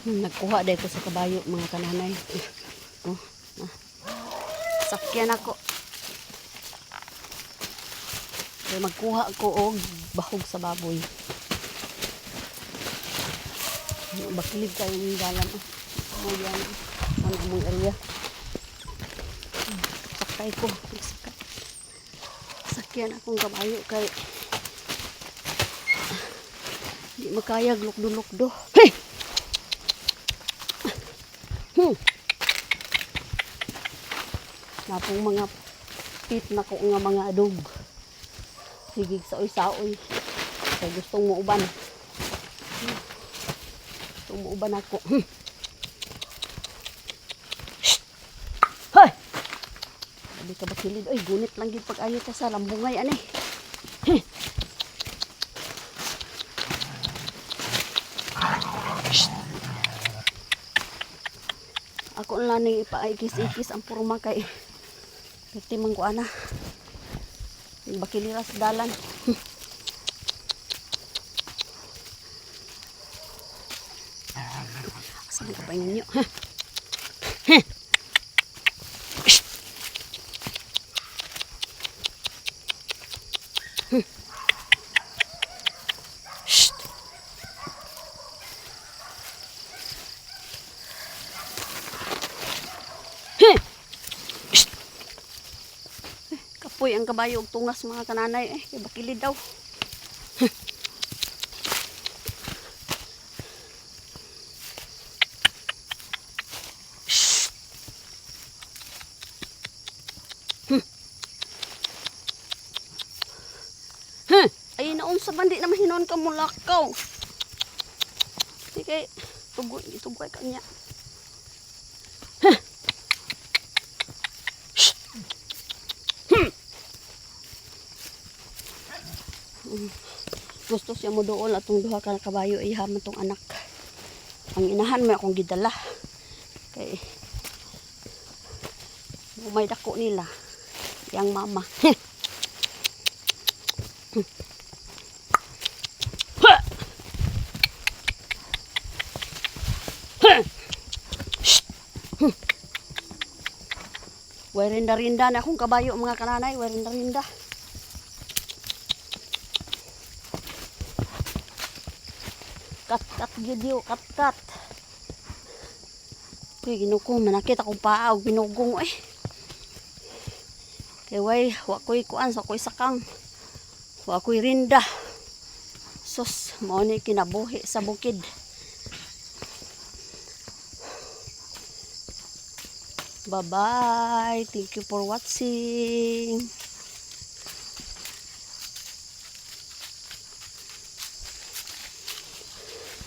Nagkuha dahil ko sa kabayo, mga kananay. Oh, ah. Sakyan ako. Kaya magkuha ko og bahog sa baboy. Bakilig kayo ng dalan. Oh. Mo yan. Ano among area. Sakay ko. Sakay. Sakyan akong kabayo kay di makayag lukdo-lukdo. Hey! Napong mga pit na ko nga mga adog. Sigig saoy-saoy. Kay gustong muuban. Gustong muuban ako. Shh! Hoy! Sabi ka bakilid. Oy, gunit lang gid pag ayo ta sa lambungay ani. Ako lang ning ipaikis-ikis ang purma kay piti man ko ana. Bakilira sa dalan. Asa man ka pa ninyo? Shh! Shh! Shh! Eh, kapoy ang kabayo og tungas, mga kananay, eh, kay bakilid daw. Shh! Huh. Ay naunsa man, di naman hinon ka mulakaw. Di kay tugoy, tugoy ka niya. Huh. Shh. Gusto siya mo dool atong duha ka kabayo, iha man tong anak. Ang inahan may akong gidala. Kay may dako nila. Yang mama. Ha! Ha! Shh! Way rinda-rinda na akong kabayo, mga kananay, way rinda-rinda. Kat kat gyud yo, kat kat. Uy, Ginoo ko, manakit akong paa og binugong eh. Kay way, wa ko'y kuan, wa ko'y sakang. Wa ko'y rinda. Sus, mao ni kinabuhi sa bukid. Bye-bye. Thank you for watching.